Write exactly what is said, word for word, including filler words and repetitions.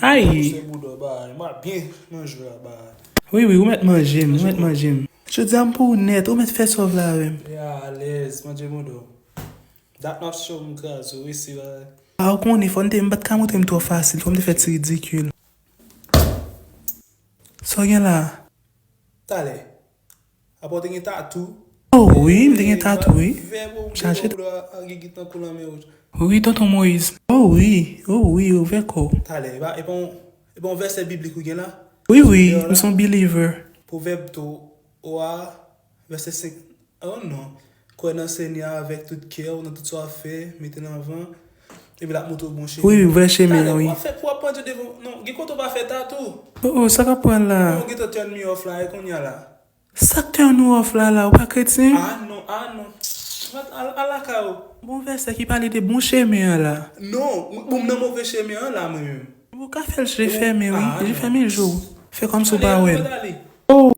Ay. Wi, wi, ou mèt manje m, ou mèt manje m. Jodi a m pou ou nèt, ou mèt fè sa w vle avè m. Ya, alèz, manje moudo. Dat m ap cho m kraze w, wi, si bagay. A, ou konnen, fò n te, m pa t ka montre m twò fasil, fò m te fè ti ridikil. Sa w gen la? Talè. Apa w te gen tatou? Oh wi, m te gen tatou, wi. Vè, vè, vè, chache. Wi, tonton Moyiz. Oh wi, oh wi, ouvè kò w. Talè, e pa, e pa yon, e pa yon vèsè biblik ou gen la? Wi, wi, m se yon believer. Pwovèb tou, wa, vèsè senk. Oh non. Kwè nan Senyè a avèk tout kè w, nan tout sa w ap fè, mete l anvan. Epi l ap montre w bon chemen. Wi, vrè chemen an, wi. Talè, w ap fè, pou w ap pandye devan, non, gen kote w pa fè tatou. Oh, oh, sa k ap pran la? Non, ou gentan turn me off la, e kounye a la. Sa k turn ou off la, la, ou pa kretyen? Ah non, ah non. Al, al lakay ou. Bon vèsè ki pale de bon chemen an la. Non, m, bon, m nan move chemen an la, mwen menm. Ou ka fè l je fèmen, wi. Je fèmen, je w. Fè kòmsi w pa wè l. Oh,